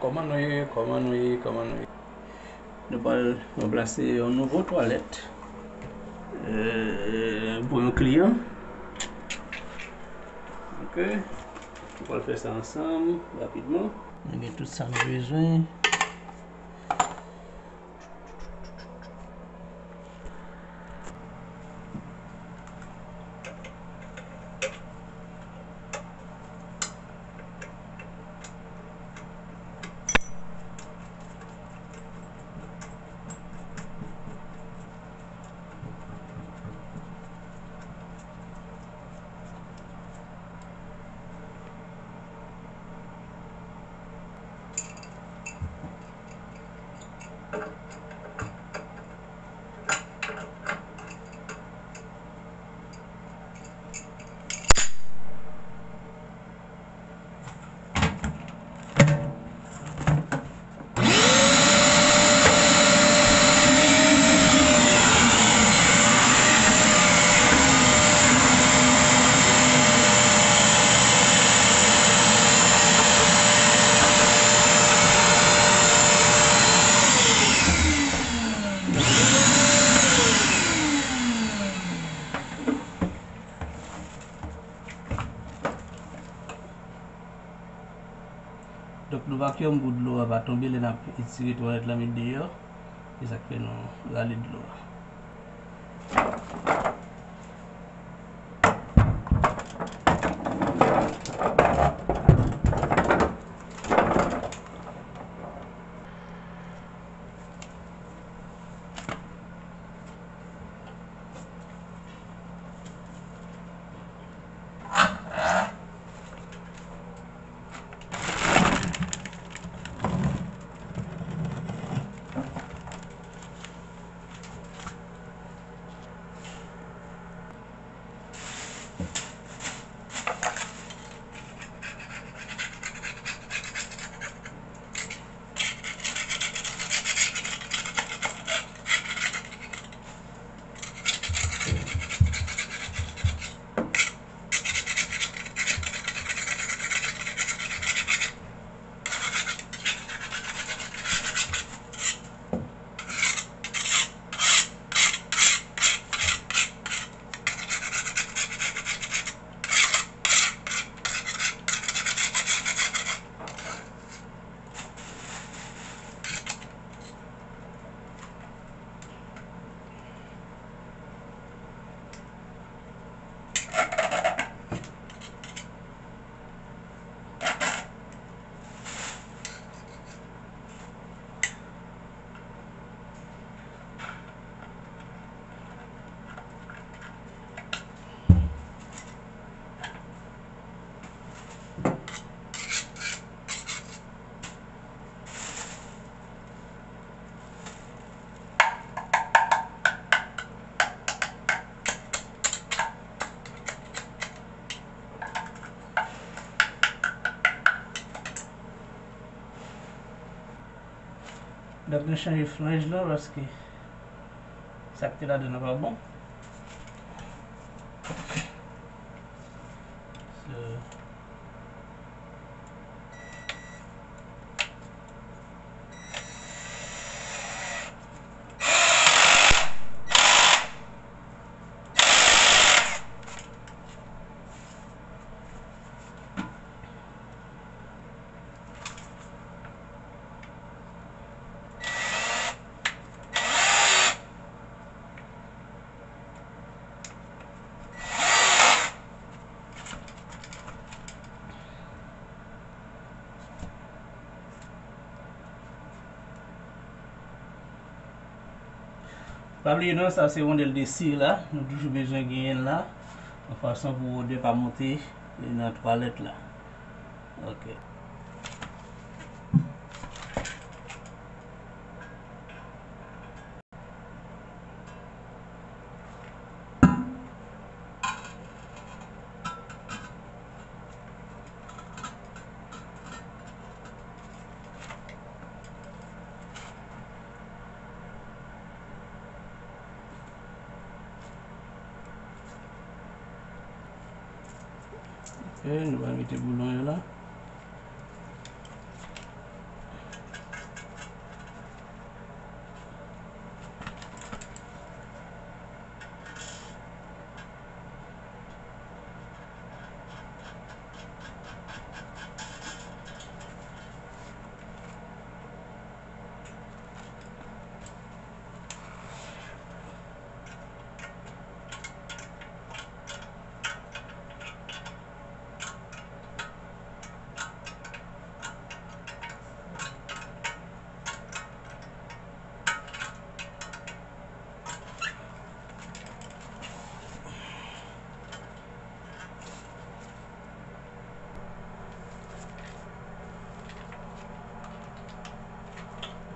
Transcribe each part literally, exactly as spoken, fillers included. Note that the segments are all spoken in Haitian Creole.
Kòman nou ye? Kòman nou ye? Kòman nou ye? Nou pral ranplase yon nouvo twalèt, euh, pou yon kliyan. Ok. Nou pral fè sa ansanm rapidman. Nou gen tout sa nou bezwen. Donk, nou vacuum pou dlo a pa tonbe lè n ap etire twalèt la met deyò. Se sa k fè nou rale dlo a. Donk, nou chanje flanj lan paske sa k te ladan nan pa bon. So, Pa bliye non, sa se wondèl de si la, nou toujou bezwen genyen l la, yon fason pou odè pa monte nan twalèt la. Ok. Ok, nou va mete boulon yo la.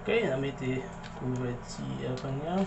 Ok, n a mete kouvèti a kounye a.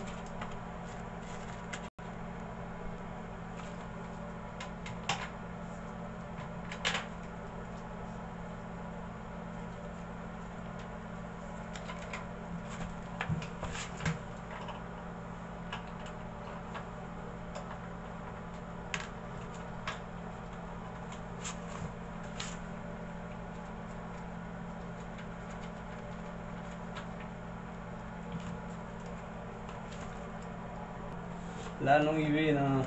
La, nou rive nan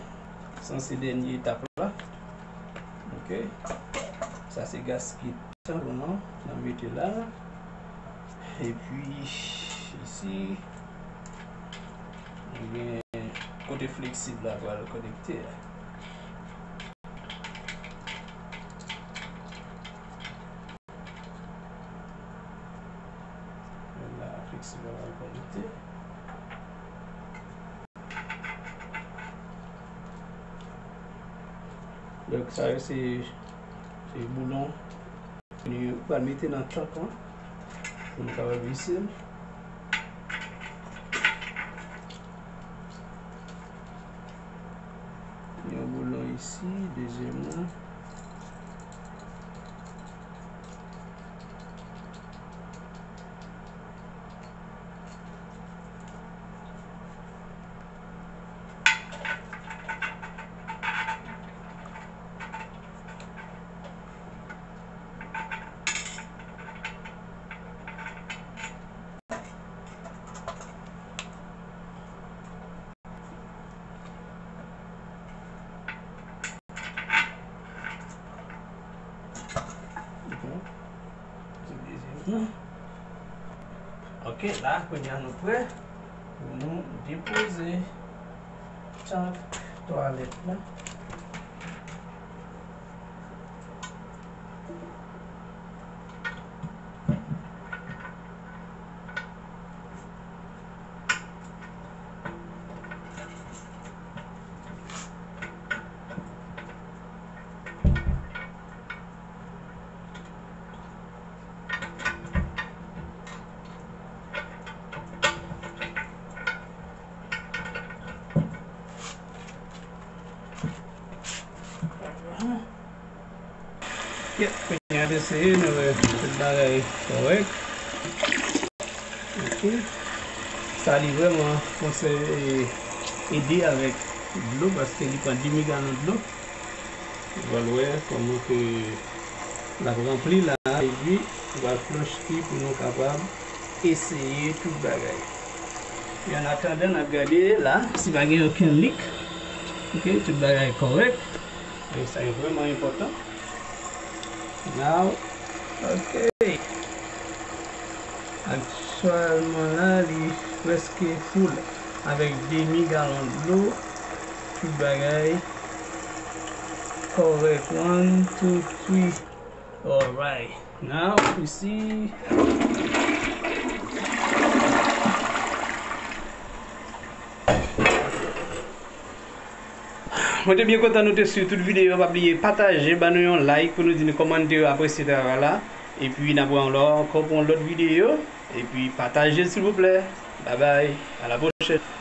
sanse dènye etap la. Ok. Sa se gasket nou, n ap mete la. Epi, isi, nou gen kote fleksib la pral konekte a. La, fleksib la pral konekte. Donk, sa yo se, se boulon. Nou pral mete nan tank lan pou nou kapab vise l. Yon boulon isi, dezyèm lan. Ok. Se dezyèm nan. Ok, la, kounye a nou prè pou nou depoze tank twalèt la. Yep, kounye a n ap eseye, nou wè tout bagay kòrèk. Ok. Sa li vrèman konsè-, e, ede avèk dlo, paske li pran demi galon dlo. Ou pral wè kòman ke l ap ranpli la, epi ou pral flòch li pou nou kapab eseye tout bagay. An atandan, n ap gade la, si pa gen okenn lik. Ok, tout bagay kòrèk. E sa yo vrèman enpòtan. Now, ok. Aktyèlman la, li prèske full avèk demi galon dlo. Tout bagay kòrèk. One, two, three. Alright. Now, isi. Mwen te byen kontan nou te swiv tout videyo a. Pa bliye pataje, ban nou yon like pou nou di nou kòman nou te apresye travay la. Epi n ap wè ankò pou yon lòt videyo. Epi pataje, silvouplè. Babay. A la pwochèn.